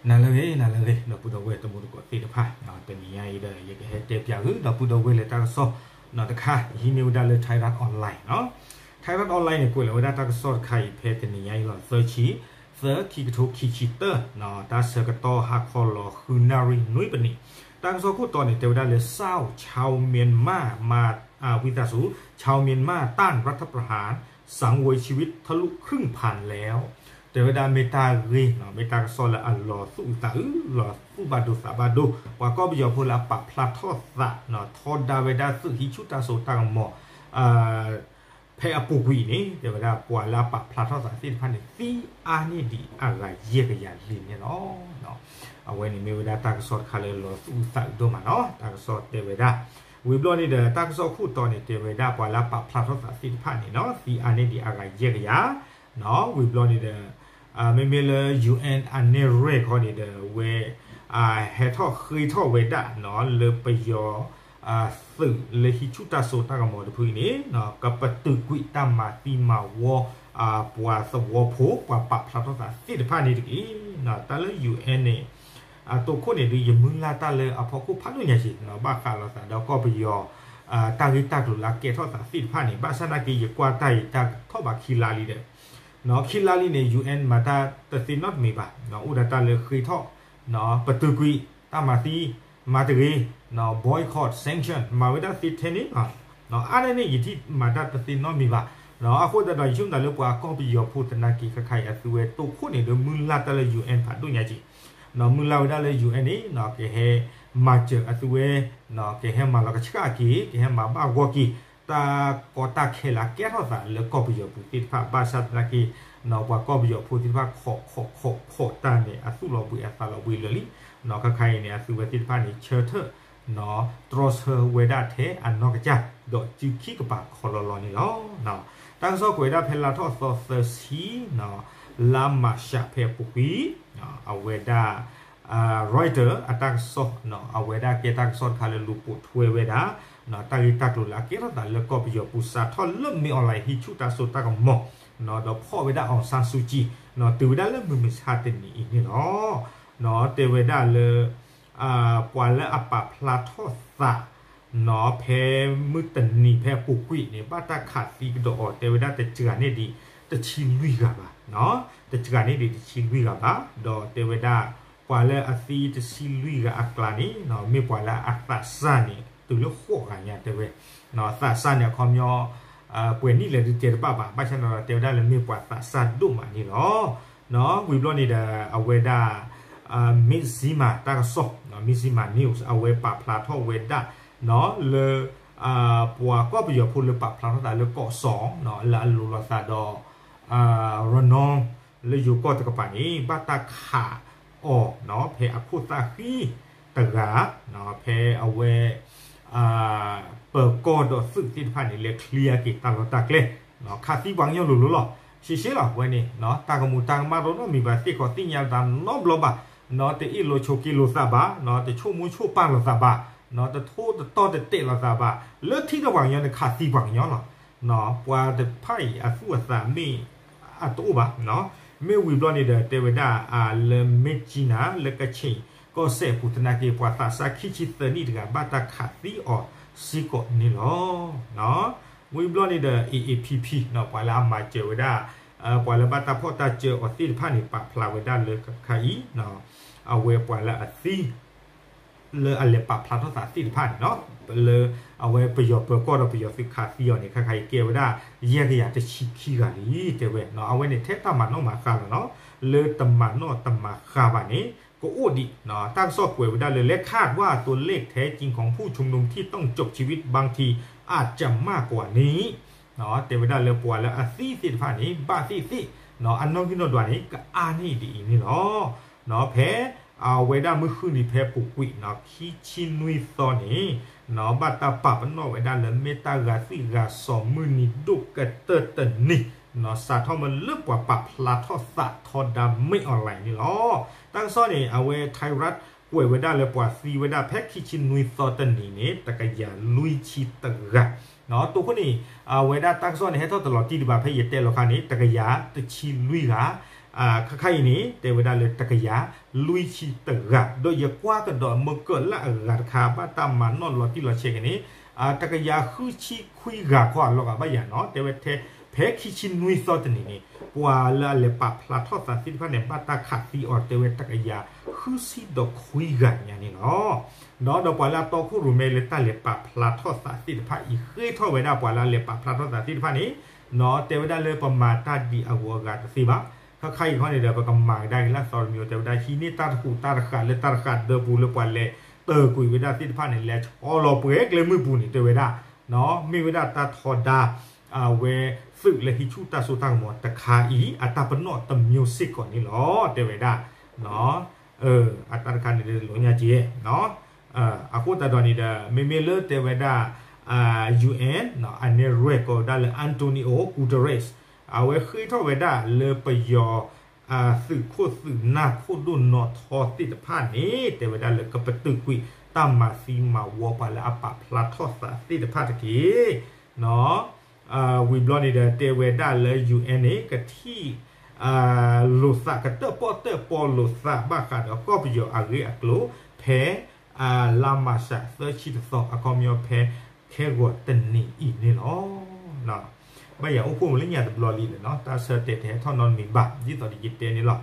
နၤလၢအဂ့ၤ နၤလၢအဂ့ၤ ဒီပုၢ်ဒီဝဲၢ်တံၤသကိးသ့ၣ်တဖၣ်, တနံၤညါအံၤဒီး ယကဟဲတဲပၠးသု ဒီပုၢ်ဒီဝဲၢ်လၢတၢ်ကစီၣ်တခါ ဟံးန့ၢ်ဝဲဒၣ်လၢ Thairath Online နီၤ. Thairath Online န့ၣ် ကွဲးလီၤဝဲဒၣ်တၢ်ကစီၣ်တခါအံၤ ဖဲတနံၤညါအံၤလီၤ သၢဆံ သၢ ခံကထိခံဆံတၢ တၢ်ဆၢကတီၢ်ဟါခီလီၤဃုနၣ်ရံၣ်နွံပနံး. တၢ်ကစီၣ်ခိၣ်တီန့ၣ် တဲဝဲဒၣ်လၢ เศร้า ชาวเมียนมา มา อ่า ဝံသးစူၤ ชาวเมียนมาต้านรัฐประหาร สังเวยชีวิตทะลุครึ่งพันแล้ว တဲဝဲဒၣ်မ့ၢ်တၢ်ဂ့ၢ်နီၤ မ့ၢ်တၢ်ကစီၣ်လၢအလီၤသူၣ်အုးသးအုး လီၤသူၣ်ဘၣ်ဒိသးဘၣ်ဒိ ပှၤကီၢ်ပယီၤဖိလၢအပာ်ဖျါထီၣ်သးနီၤ ထီဒါဝဲဒၣ်သုးဟံးဆူၣ်တၢ်စိတၢ်ကမီၤ ဖဲအပူၤကွံာ်အံၤန့ၣ် တဲဝဲဒၣ်ပှၤလၢအပာ်ဖျါထီၣ်သးသ့ၣ်တဖၣ်န့ၣ် သံအါန့ၢ်ဒံးအဂၤယဲၢ်ကယၤလံန့ၣ်လီၤ. အဝဲန့ၣ်မ့ၢ်ဝဲဒၣ်တၢ်ကစီၣ်တခါလၢလီၤသူၣ်အုးသးအုးဒိၣ်မးနီၤ တၢ်ကစီၣ်တဲဝဲဒၣ် ဝံၤဘျီန့ၣ်ဒီး တၢ်ကစီၣ်ခိၣ်တီန့ၣ် တဲဝဲဒၣ်ပှၤလၢအပာ်ဖျါထီၣ်သးသ့ၣ်တဖၣ်န့ၣ်နီၤ သံအါန့ၢ်ဒံးအဂၤယဲၢ်ကယၤ ဝံၤဘျီန့ၣ်ဒီး မ့မ့ၢ်လၢ ယူၣ်အဲၣ် အနဲၣ်ရွဲၣ်ခီန့ၣ်ဒီး ဝဲ ဟဲထီၣ်ဃ့ထီၣ်ဝဲဒၣ်နီၤ လၢပယီၤ သုးလၢဟံးဆူၣ်တၢ်စိတၢ်ကမီၤတဖုအံၤန့ၣ် ကပတုာ်ကွံာ်တၢ်မၤသံမၤဝီ ပှၤသဝီဖိ ပှၤပာ်ဖျါထီၣ်သးသ့ၣ်တဖၣ်န့ၣ်တက့ၢ်. တၢ်လၢ ယူၣ်အဲၣ် န့ၣ် အတိခိၣ်န့ၣ်ဒုး ယမုၢ်လၢ်တၢ်လၢအဖီခိၣ်ဖးဒိၣ်ညါက့ၤနီၤ ဘၣ်ဃးလိာ်သးဒီးကီၢ်ပယီၤ တၢ်ဂ့ၢ်တၢ်ကျိၤလၢအကဲထီၣ်သးသ့ၣ်တဖၣ်န့ၣ် ဘၣ်ဆၣ်သနာ်က့ ယကွၢ်တၢ်အံၤတၢ်ထီၣ်ဘးခံလါလံဒီး ခံလါလံန့ၣ် ယူၣ်အဲၣ် မၤတၢ်တသ့နီတမံၤဘၣ်, အိၣ်ဒၣ်တၢ်လၢဃ့ထီၣ် ပတုာ်ကွံာ် တၢ်မၤသံ မၤတဂ့ၤ boycott sanction မၤဝဲဒၣ်သ့ထဲန့ၣ်လီၤ. အါန့ၢ်န့ၣ် ယထံၣ်မၤတၢ်တသ့နီတမံၤဘၣ်. အဃိသတးဒီး ယဆိကမိၣ်သးလၢပှၤကီၢ်ပယီၤဖိသနာ်က့ ခဲခါအံၤအသုဝဲတိခိၣ်န့ၣ်ဒီး မုၢ်လၢ်တၢ်လၢ ယူၣ်အဲၣ် ဖးဒိၣ်ညါက့ၤ, မုၢ်လၢ်ဝဲဒၣ်လၢ ယူၣ်အဲၣ် န့ၣ် ကဟဲမၤစၢၤအသုဝဲ, ကဟဲမၤလီၤကဆှၣ်က့ၤ ကဟဲမၤဘၣ်ဂီၢ်က့ၤ တၢ်ကီတၢ်ခဲလၢအကဲထီၣ်သးလၢကီၢ်ပယီၤပူၤသ့ၣ်တဖၣ် ဘၣ်ဆၣ်သနာ်က့ ပှၤကီၢ်ပယီၤဖိသ့ၣ်တဖၣ် ခိးခိးခိးခိးတၢ်န့ၣ် အသူၣ်လီၤဘှံးအသးလီၤဘှံးလၢာ်လံ. ခဲခါအံၤန့ၣ် အသုဝဲသ့ၣ်တဖၣ်န့ၣ် ဆၢထၢၣ် တြီဆၢဝဲဒၣ်ထဲအနီၢ်ကစၢ် ဒီးစုခံကပၤခီလီၤလီၤန့ၣ်လီၤ. တၢ်ကစီၣ်ကွဲးဒၣ်ဖဲလါထီၣ်သီသၢဆံ လါမၢ်ၡးဖဲအပူၤကွံာ် အဝဲဒၣ် Reuters အတၢ်ကစီၣ် အဝဲဒၣ်ကဲတၢ်ကစီၣ်တခါလၢလူၤပိာ်ထွဲဝဲဒၣ် တၢ်ဂ့ၢ်တၢ်ကျိၤလၢအကဲထီၣ်သးလၢကီၢ်ပယီၤပူၤ စးထီၣ်လၢမ့ၢ် online ဟံးဆူၣ်တၢ်စိတၢ်ကမီၤ ဒီးဖီၣ်ဝဲဒၣ် အောင်ဆန်းစုကြည် တုၤဝဲဒၣ်လၢမုၢ်မဆါတနံၤအံၤန့ၣ်လီၤ. တဲဝဲဒၣ်လၢ ပှၤလၢအပာ်ဖျါထီၣ်သး ဖဲမုၢ်တနံၤဖဲအပူၤကွံာ်န့ၣ် ဘၣ်တၢ်ခးသံကဒီးအီၤ တဲဝဲဒၣ်တစှၤန့ၢ်ဒံးတဆံလွံၢ်ဂၤဘၣ်, တစှၤန့ၢ်ဒံးတဆံလွံၢ်ဂၤဘၣ်, ဒီးတဲဝဲဒၣ် ပှၤလၢအသံတဆံလွံၢ်ဂၤအကျါန့ၣ် မ့ၢ်ပှၤလၢအသးစၢ်န့ၣ် တုၤလၢဃိးဂၤညါတဲဝဲ, သးစၢ်န့ၣ်အခီပညီ ပှဲၤနံၣ်လဲၣ်ဒုးတဲတဘၣ်ဘၣ်, ဘၣ်ဆၣ်ဒီးတဲဝဲဒၣ်လၢမ့ၢ်ပှၤသးစၢ်ဒိၣ်မးန့ၣ်လီၤ. ဝံၤဘျီန့ၣ်ဒီး အဝဲဒၣ် Mizzima တၢ်ကစီၣ် Mizzima News အဝဲပာ်ဖျါထီၣ်ဝဲဒၣ် လၢ ပှၤကီၢ်ပယီၤဖိလၢပာ်ဖျါထီၣ်သးလၢကီၢ်စီၤ လၢအလိၤလိာ်သးဒီး ရနီ လၢယိၤကီၢ်တကပၤန့ၣ် ဘၣ်တၢ်ခးအီၤ ဖဲအခိၣ်သၣ်ဃံတဂၤ ဖဲအဝဲ ပၢၤကီၢ်ဒီးသုးသ့ၣ်တဖၣ်န့ၣ် လဲၤချံအက့ၤတၢ်လီၢ်တၢ်ကျဲ ခးသံပှၤကညီလိၤလိၤလီၤ. ရှဲရှဲလီၤ အဝဲန့ၣ် တၢ်ကမူၤတၢ်ကမၣ်တအိၣ်နီတမံၤဘၣ် သ့ၣ်ခီသ့ၣ်ညါတၢ်နီတဘျီဘၣ်, တအ့ၣ်လိာ်ဆိးက့လိာ်သးဘၣ်, တဆိကမိၣ်ဆိကပာ်လိာ်သးဘၣ်, တထိတတီတတဲာ်လိာ်သးဘၣ်, လၢထံၣ်ဒီးပှၤကညီန့ၣ် ခးသံပှၤကညီလီၤ. ပှၤတဖၣ်အံၤအသူၣ်အသးမ့ၢ် အတအိၣ်ဘၣ်, မ့ၢ်ဝံၤဘျီန့ၣ်ဒီး တဲဝဲဒၣ် လၢ Myitkyina လၢ Kachin ကီၢ်စဲၣ်အပူၤသနာ်က့ ပှၤသးစၢ်ခံဆံသၢနံၣ်တဂၤ ဘၣ်တၢ်ခးသံအီၤစ့ၢ်ကီးန့ၣ်လီၤ. ဝံၤဘျီန့ၣ်ဒီး A A P P ပှၤလၢအမၤစၢၤဝဲဒၣ် ပှၤလၢဘၣ်တၢ်ဖီၣ်တၢ်စၢအီၤသ့ၣ်တဖၣ်န့ၣ် ပာ်ဖျါဝဲဒၣ်လၢခဲခါအံၤ အဝဲပှၤလၢအသံ လၢအလဲၤပာ်ဖျါထီၣ်သးသ့ၣ်တဖၣ်န့ၣ်လီၤ. လၢအဝဲပယီၤပၢၤကီၢ်ဒီးပယီၤသုးခးသံအီၤန့ၣ် ခဲခါအံၤကဲဝဲဒၣ် ယဲၢ်ကယၤတဆံခံဂၤလံ တဲဝဲ, အဝဲန့ၣ်ထဲတၢ်မၤနီၣ်မၤဃါလီၤနီၤ, လၢတမၤနီၣ်တမၤဃါဘၣ်န့ၣ် ကအိၣ်ဒံး, တၢ်ကစီၣ်ကွဲးဝဲဒၣ်လၢ และคาดว่าตัวเลขแท้จริงของผู้ชุมนุมที่ต้องจบชีวิตบางทีอาจจะมากกว่านี้ တဲဝဲဒၣ်လၢပှၤလၢအသံသ့ၣ်တဖၣ်န့ၣ် ဘၣ်သ့ၣ်သ့ၣ် အနီၣ်ဂံၢ်နီၣ်ဒွးန့ၣ် ကအါန့ၢ်ဒ်အံၤန့ၣ်လီၤ. ဖဲအဝဲဒၣ်မုၢ်ဃုနံၤဖဲအပူၤကွံာ် ခံဆံနွံသီန့ၣ် ဘၣ်တၢ်ပာ်ပနီၣ်ဝဲဒၣ်လၢမ့ၢ်တၢ်ဂာ်သွံၣ်ဂာ်စီၤမုၢ်နံၤဒိၣ်ကတၢၢ်တနံၤ စးထီၣ်မ့ၢ်လၢပှၤပာ်ဖျါထီၣ်သးထီဒါမ့ၢ် online န့ၣ်လီၤ. တၢ်ကစီၣ်န့ၣ် အဝဲ Thairath ကွဲးဝဲဒၣ်လၢပှၤသံဝဲဒၣ်ဖဲခံဆံနွံသီတနံၤန့ၣ် တကယၤလွံၢ်ဆံတဂၤ တိခိၣ်န့ၣ် အဝဲဒၣ်တၢ်ကစီၣ်န့ၣ် ဟဲထီၣ်တလီၤတံၢ်ဒံးဘၣ် ဖဲယတဲလီၤခါန့ၣ် တကယၤတဆံလွံၢ်ဂၤ ခါခါအံၤန့ၣ် တဲဝဲဒၣ်လၢတကယၤလွံၢ်ဆံတဂၤ, ဒီးယကွၢ်ကဒီးမုၢ်ကၢၢ်လၢအဂၤတခါ ဘၣ်တၢ်မၤနီၣ်လီၤတံၢ်လီၤဆဲးက့ၤန့ၣ် တကယၤဃုဆံခွံဂၤခီအလီၢ်ဂၤဘၣ်ယၤနီၤ, တဲဝဲထဲ ဖဲခံဆံနွံသီတနံၤန့ၣ် ပှၤလၢအလဲၤပာ်ဖျါထီၣ်သးသ့ၣ်တဖၣ်န့ၣ် ဘၣ်တၢ်ခးသံအီၤ တဲဝဲတကယၤဃုဆံဒီးခွံဂၤညါန့ၣ်လီၤ. ဒီးပှၤလၢအတီခိၣ်ရိၣ်မဲလၢတၢ်လဲၤပာ်ဖျါထီၣ်သးသ့ၣ်တဖၣ်အံၤ ဃ့ထီၣ်ဝဲဒၣ်ပှၤလၢအလဲၤပာ်ဖျါထီၣ်သးသ့ၣ်တဖၣ်န့ၣ် နီၤ တဲဝဲဒၣ်လၢပမၤတၢ်ဒ်အဂီၤအဂၤတသ့ဘၣ်. ခါခါအံၤခီန့ၣ်ဒီး ပကမၤကဒါက့ၤလၢအသီတမံၤ တဲဝဲဒၣ် ဟံးန့ၢ်တၢ်တဟူးတၢ်တဃာ်လၢတၢ်တဃာ်ဒၢပူၤလၢပှၤလဲၤတၢၢ်ကွံာ်ဝဲဒၣ်သ့ၣ်တဖၣ်န့ၣ် လဲၤဆီလီၤပှဲၤကျဲမုၢ်ပူၤန့ၣ် တဲဝဲဒၣ် မ့ၢ်ဝဲဒၣ်တၢ်ထီဒါ အဝဲသုးလၢဟံးဆူၣ်တၢ်စိတၢ်ကမီၤတခါအံၤ အတၢ်ပနီၣ်တမျိုးစ့ၢ်ကီးန့ၣ်လီၤ တဲဝဲဒၣ် အတၢ်တခါန့ၣ် လိညါက့ အဃိသတးဒီးန့ၣ်ဒီး မ့မ့ၢ်လၢတဲဝဲဒၣ် ယူဢၣ် အန့ၣ်ရဲၣ်ကီးဝဲဒၣ်လၢ Antonio Guterres အဝဲဃ့ထီၣ်ဝဲဒၣ်လၢပယီၤ သုးခိၣ်သုးနၢ်ခိၣ်ဒိၣ်နီၣ်ထီသ့ၣ်တဖၣ်န့ၣ် တဲဝဲဒၣ်လၢကပတုာ်ကွံာ်တၢ်မၤသံမၤဝီပှၤလၢအပာ်ဖျါထီၣ်သးသ့ၣ်တဖၣ်တက့ၢ် ဝံၤဘျီန့ၣ်ဒီး တဲဝဲဒၣ်လၢ ယူဢၣ် န့ၣ် ကထံၣ်လိာ်သး ကတၢၣ်ပီၣ်တၢၣ်ပီလိာ်သးဘၣ်ဃးဒီးကီၢ်ပယီၤအဂ့ၢ်အကျိၤ ဖဲ လါမၢ်ၡး သၢဆံတသီ အခီပညီဖဲ ခဲဂီၤတနံၤအံၤန့ၣ်လီၤ. ဘၣ်ယၤအိၣ်ဖှိၣ်မးလၢညါတဘျီလံလၢနီၤ တၢ်ဆၢတဲာ်တဟဲထီၣ်နီတမံၤဘၣ် ဒ်သိးဒီးယတဲန့ၣ်လီၤ.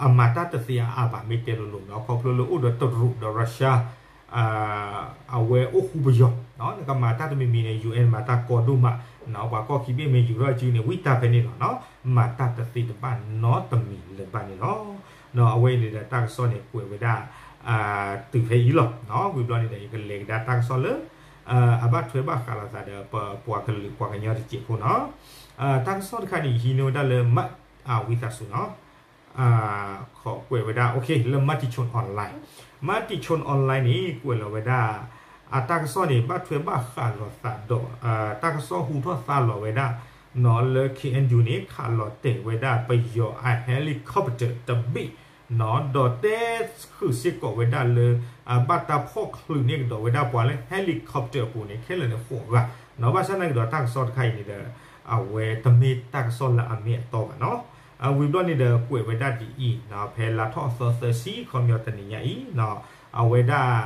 အမၤတၢ်တသ့အါအါဘၣ် မ့ၢ်တဲလိၤလိၤနီၤ ခီဖျိလၢအိၣ်ဒီးတရူးဒီး Russia အဝဲအိၣ်ဃူပယီၤ နကမၤတၢ်တမံၤမံၤန့ၣ် ယူၢ်အဲၣ် မၤတၢ်ကီဒိၣ်မး ပှၤကီၢ်ခံဘ့ၣ်မ့ၢ်ယူၤထီၣ်စုန့ၣ် ဝံတၢ်ဖဲန့ၣ်လီၤနီၤ မၤတၢ်တသ့တဘၣ်နီတမံၤလၢၤဘၣ်န့ၣ်လီၤ. အဝဲအံၤန့ၣ်ဒီးတၢ်ကစီၣ်န့ၣ် ကွဲးဝဲဒၣ် တုၤဖဲအံၤလီၤ. ဝံၤဘျီန့ၣ်ဒီး ယကလဲၤကဒါတၢ်ကစီၣ်လၢ အဘၣ်ထွဲဘၣ်ဃးလိာ်သးဒီးပပှၤကလုာ်ပှၤကညီတစဲးဖိနီၤ. တၢ်ကစီၣ်တခါန့ၣ် ယဟံးန့ၢ်ဝဲဒၣ်လၢ မ ဝံသးစူၤနီၤ ကွဲးဝဲဒၣ် လၢ Matichon Online, Matichon Online န့ၣ် ကွဲးလီၤဝဲဒၣ် အတၢ်ကစီၣ်န့ၣ် ဘၣ်ထွဲဘၣ်ဃးလိာ်သးဒီး တၢ်ကစီၣ်ဟူထီၣ်သါလီၤဝဲဒၣ် နီၤ လၢ ခ့ၣ်အဲၣ်ယူၣ် န့ၣ် ခးလီၤတဲာ်ဝဲဒၣ်ပယီၤအ helicopter တဘ့ၣ် နီၤ ဒီးတဲဃုာ်စ့ၢ်ကီးဝဲဒၣ်လၢ ဘၣ်တၢ်ဖီၣ်ချုးန့ၢ်ကဒီးဝဲဒၣ်ပှၤလၢ helicopter အပူၤန့ၣ် ခဲလၢာ်န့ၣ်ဃိးဂၤ နီၤ ဘၣ်ဆၣ်သနာ်က့ဒီးတၢ်ကစီၣ်တခါအံၤန့ၣ်ဒီး အဝဲတမ့ၢ်တၢ်ကစီၣ်လၢအမ့ၢ်အတီဘၣ်နီၤ. ဝံၤဘျီန့ၣ်ဒီးကွဲးဝဲဒၣ်ဒ်အံၤ ဖဲလါထီၣ်အသီသၢဆံ ခီပညီတနံၤညါအံၤ အဝဲဒၣ်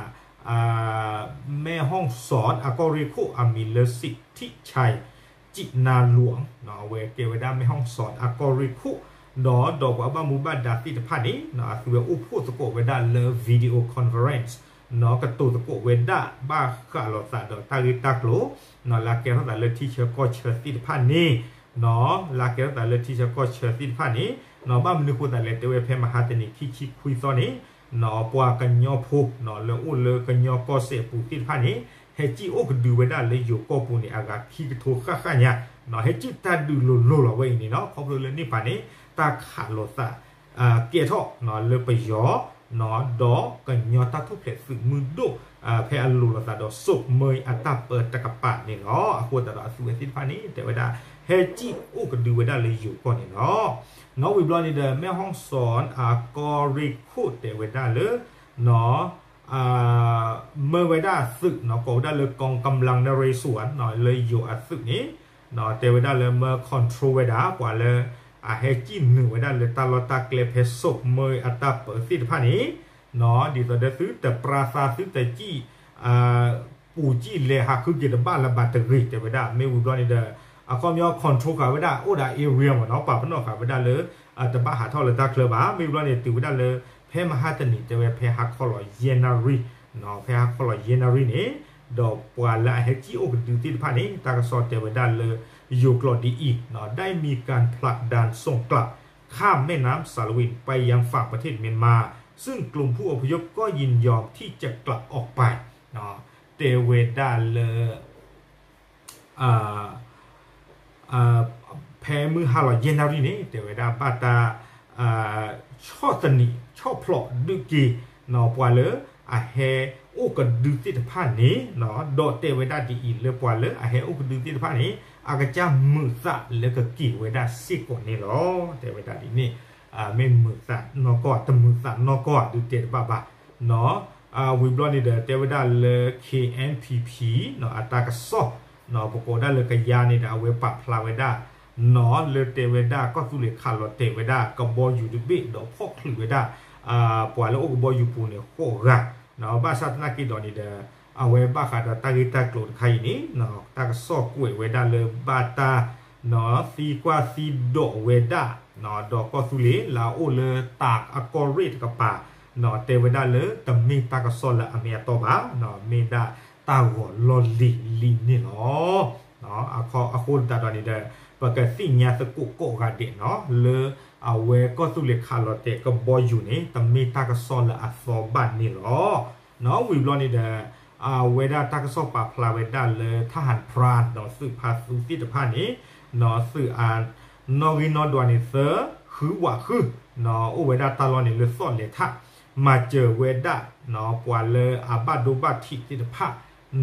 မဲၣ်ဟီၣ်စီၣ် အကီၢ်ရ့ၣ်ခိၣ်အမံၤလၢ စံးထံၣ်ဆဲး ကံးနါလွံၢ် အဝဲကဲဝဲဒၣ်မဲၣ်ဟီၣ်စီၣ်အကီၢ်ရ့ၣ်ခိၣ် ဒီးဒီးပှၤဘၣ်မူဘၣ်ဒါသ့ၣ်တဖၣ်န့ၣ် အသုဝဲအိၣ်ဖှိၣ်သကိးဝဲဒၣ်လၢ video conference နီၤ ကတိၤသကိးဝဲဒၣ်ဘၣ်ဃးလိာ်သးဒီးတၢ်ဂ့ၢ်တၢ်ကျိၤ နီၤ လၢအကဲထီၣ်သးလၢထံဆၢကီၢ်ဆၢသ့ၣ်တဖၣ်န့ၣ် နီၤ လၢအကဲထီၣ်သးလၢထံဆၢကီၢ်ဆၢသ့ၣ်တဖၣ်န့ၣ် နီၤ ဘၣ်မနုၤဃိသးလဲၣ် တဲဝဲဖဲမဟါတနံၤခံဆံခွံသီန့ၣ် နီၤ ပှၤကညီဖိ နီၤ လၢအိၣ်လၢကညီကီၢ်စဲၣ်အပူၤသ့ၣ်တဖၣ်န့ၣ် ဟဲစံၣ်အိၣ်ကဒုဝဲဒၣ်လၢယိၤကီၢ်ပူၤန့ၣ် အဂၤခံကထိဃၣ်ဃၣ်ညါ နီၤ ဟဲစံၣ်တၢ်ဒုးလိၤလိၤလီၤဝဲအံၤန့ၣ်နီၤ ခီဖျိလၢန့ၣ်ပၤန့ၣ် တၢ်ခးလိာ်သး ကဲထီၣ် နီၤ လၢပယီၤ နီၤ ဒီးကညီတၢ်ထူၣ်ဖျဲးသုးမုၢ်ဒိၣ် ဖဲအလိၤလိာ်သးဒီး စိးမၢအတၢ်ပၢတကပၤန့ၣ်လီၤ. အဃိသတးဒီးအသုဝဲသ့ၣ်တဖၣ်န့ၣ် တဲဝဲဒၣ် ဟဲစံၣ်အိၣ်ကဒုဝဲဒၣ်လၢယိၤကီၢ်န့ၣ်လီၤ. နီၤ ဝံၤဘျီန့ၣ်ဒီး မဲၣ်ဟီၣ်စီၣ်အကီၢ်ရ့ၣ်ခိၣ်တဲဝဲဒၣ်လၢ နီၤ မၢဝဲဒၣ်အသုး နီၤ ကိးဝဲဒၣ်လၢ กองกำลังนเรศวร နီၤ လၢယိၤအသုးန့ၣ် နီၤ တဲဝဲဒၣ်လၢမၢ control ဝဲဒၣ် ပှၤလၢ အဟဲစံၣ်နုာ်ဝဲဒၣ်လၢတၢ်လီၢ်တၢ်ကျဲဖဲစိးမၢအတၢ်ပၢသ့ၣ်တဖၣ်န့ၣ် နီၤ ဒ်သိးဒီးသုတပြါသးသုတစံၣ် ပူၤစံၣ်လဲၤဟးဃုက့ၤတဘၣ်လၢၤဘၣ်တဂ့ၤ တဲဝဲဒၣ် မ့ၢ်ဝံၤဘျီန့ၣ်ဒီး အခီပညီ control ဃာ်ဝဲဒၣ် အိၣ်ဒီး area မ့ၢ်နီၤ ပာ်ပနီၣ်ဃာ်ဝဲဒၣ်လၢ တဘၣ်ဟးထီၣ်လၢတၢ်ချၢဘၣ် မ့ၢ်ဝံၤဘျီန့ၣ် တုၤဝဲဒၣ်လၢ ဖဲမဟါတနံၤ တဲဝဲဖဲဟါခီလီၤယဲၢ်နၣ်ရံၣ် နီၤ ဖဲဟါခီလီၤယဲၢ်နၣ်ရံၣ်န့ၣ် ဒီးပှၤလၢအဟဲစံၣ်အိၣ်ကဒုသ့ၣ်တဖၣ်န့ၣ် တၢ်ကစီၣ်တဲဝဲဒၣ်လၢ ယိၤကျိာ်ဒ်အံၤ နီၤ ได้มีการผลักดันส่งกลับข้ามแม่น้ำสาละวินไปยังฝั่งประเทศเมียนมา ซึ่งกลุ่มผู้อพยพก็ยินยอมที่จะกลับออกไป တဲဝဲဒၣ်လၢ ဖဲမုၢ်ဟါလီၤယဲၢ်နၣ်ရံၣ်န့ၣ် တဲဝဲဒၣ်ဘၣ်တၢ် ဆီၣ်သနံး ဆီၣ်ဖျိးဒုးက့ၤ နီၤ ပှၤလၢအဟဲအိၣ်ကဒုသ့ၣ်တဖၣ်န့ၣ် နီၤ ဒီးတဲဝဲဒၣ်ဒ်အံၤ လၢပှၤလၢအဟဲအိၣ်ကဒုသ့ၣ်တဖၣ်န့ၣ် အကစၢ်မုာ်သးလၢကက့ၤဝဲဒၣ်စ့ၢ်ကီးန့ၣ်လီၤ. တဲဝဲဒၣ်ဒ်န့ၣ် မ့ၢ်မုာ်သးနီၢ်ကီၢ် တမုာ်သးနီၢ်ကီၢ် ဒုးတဲတဘၣ်ဘၣ် နီၤ ဝံၤဘျီန့ၣ်ဒီး တဲဝဲဒၣ်လၢ ခ့ၣ်အဲၣ်ပီၣ်ပီၣ် နီၤ အတၢ်ကစီၣ် နီၤ ပကိးဒၣ်လၢကယၤန့ၣ်ဒီး အဝဲပာ်ဖျါဝဲဒၣ် နီၢ်လၢတဲဝဲဒၣ်ကီၢ်သူလ့ၤခးလီၤတဲာ်ဝဲဒၣ်ကဘီယူၤတဘ့ၣ် ဒီးဖီၣ်ချုးဝဲဒၣ် ပှၤလၢအိၣ်ကဘီယူၤပူၤန့ၣ်ဃိးဂၤ, ဘၣ်ဆၣ်သနာ်က့ဒီးန့ၣ်ဒီး အဝဲဘၣ်ဃးဒီးတၢ်ဂ့ၢ်တၢ်ကျိၤတခါအံၤန့ၣ် တၢ်ကစီၣ်ကွဲးဝဲဒၣ်လၢဘၣ်တၢ် သံကွၢ်သံဒိးဝဲဒၣ် ဒီးကီၢ်သူလ့ၤလၢအအိၣ်လၢတၢ်အကီၢ်ရ့ၣ်တကပၤ တဲဝဲဒၣ်လၢတမ့ၢ်တၢ်ကစီၣ်လၢအမ့ၢ်အတီဘၣ်, မ့ၢ်ဒၣ်တၢ်ဂီၤလီၢ်လံၤလံၤန့ၣ်လီၤ. အဃိသတးဒီးန့ၣ်ဒီး ပကသ့ၣ်ညါသကိးကိးဂၤဒဲးနီၤ လၢအဝဲကီၢ်သူလ့ၤခးလီၤတဲာ်ကဘီယူၤန့ၣ် တမ့ၢ်တၢ်ကစီၣ်လၢအသီဘၣ်န့ၣ်လီၤ. ဝံၤဘျီန့ၣ်ဒီး အဝဲဒၣ်တၢ်ကစီၣ်ပာ်ဖျါဝဲဒၣ်လၢ ทหารพราน ဒီးသုးဖါသူသ့ၣ်တဖၣ်န့ၣ် သုးအ နီၣ်ဂံၢ်နီၣ်ဒွးန့ၣ်သၢ ဃုဝးဃု အိၣ်ဝဲဒၣ်တၢ်လီၢ်န့ၣ်လၢသီၣ်လဲၤထၣ် မၤစၢၤဝဲဒၣ် ပှၤလၢအဘၣ်ဒိဘၣ်ထံးသ့ၣ်တဖၣ်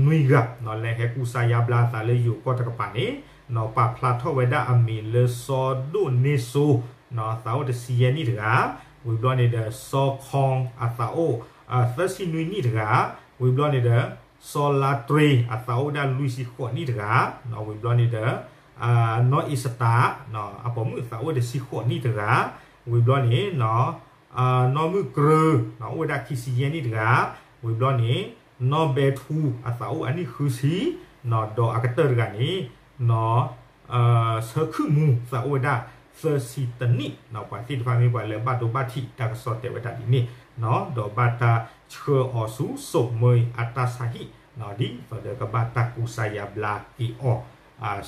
နွံဂၤ လၢဟဲကူစါယါဘျါအသးလၢယိၤကီၢ်တကပၤန့ၣ် ပာ်ဖျါထီၣ်ဝဲဒၣ်အမံၤလၢစီၤဒိၣ်န့စိ သးအိၣ်တဆံယဲၢ်နံၣ်တဂၤ, ဝံၤဘျီန့ၣ်ဒီး စီၤခီအသးအိၣ် သၢဆံနွံနံၣ်တဂၤ, ဝံၤဘျီန့ၣ်ဒီး စီၤလါတြ့ အသးအိၣ်ဝဲဒၣ်လွံၢ်ဆံဃိးနံၣ်တဂၤ, ဝံၤဘျီန့ၣ်ဒီး နီၢ်အ့စတၢ် အပိာ်မုၣ်သးအိၣ်တဆံဃိးနံၣ်တဂၤ, ဝံၤဘျီန့ၣ် နီၢ်မုၢ်ကြၢ အိၣ်ဝဲဒၣ်ခံဆံယဲၢ်နံၣ်တဂၤ, ဝံၤဘျီန့ၣ် နီၢ်ဘဲထူ အသးအိၣ်အနံၣ်ဃုဆံ, ဒီးအကတၢၢ်တဂၤန့ၣ် ဆၢခုၣ်မူ သးအိၣ်ဝဲဒၣ်သၢဆံတနံၣ်, ပှၤသ့ၣ်တဖၣ်မ့ၢ်ပှၤလၢဘၣ်ဒိဘၣ်ထံး တၢ်ကစီၣ်တဲဝဲဒၣ်ဒ်န့ၣ်, ဒီးဘၣ်တၢ်ဆှၢအီၤဆူ စိးမွဲအတၢ်ဆါဟံၣ် ဒ်သိးဒီးကဘၣ်တၢ်ကူစါယါဘျါက့ၤအီၤ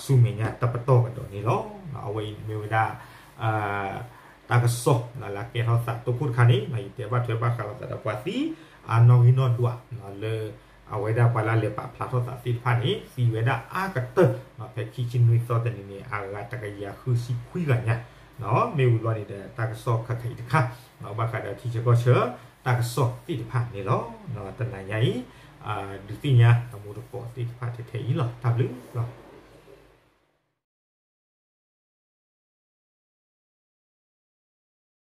ဆူမဲာ်ညါတပတီၢ်ကဒီးန့ၣ်လီၤ. အဝဲအံၤမ့ၢ်ဝဲဒၣ် တၢ်ကစီၣ်လၢကဲထီၣ်သးတိခိၣ်တခါန့ၣ် ယတဲဘၣ်ထွဲဘၣ်ဃးလိာ်သးဒီးပှၤသံ အနီၣ်ဂံၢ်နီၣ်ဒွး လၢအဝဲဒၣ်ပှၤလၢအလဲၤပာ်ဖျါထီၣ်သးသ့ၣ်တဖၣ်န့ၣ် သံဝဲဒၣ်အါကတၢၢ် ဖဲခံဆံနွံသီတနံၤန့ၣ် အဂၤတကယၤဃုဆံခွံဂၤညါ, မ့ၢ်ဝံၤဘျီန့ၣ်ဒီး တၢ်ကစီၣ်ခဲခါအံၤတခါ ဘၣ်ဃးဒီးထံဆၢကီၢ်ဆၢ တၢ်ကစီၣ်သ့ၣ်တဖၣ်န့ၣ်လီၤ. တနၤညါအံၤ ဒုးသ့ၣ်ညါအမူတကိးသ့ၣ်တဖၣ်ထဲထဲအံၤလီၤ. တၢ်ဘျုးလီၤ.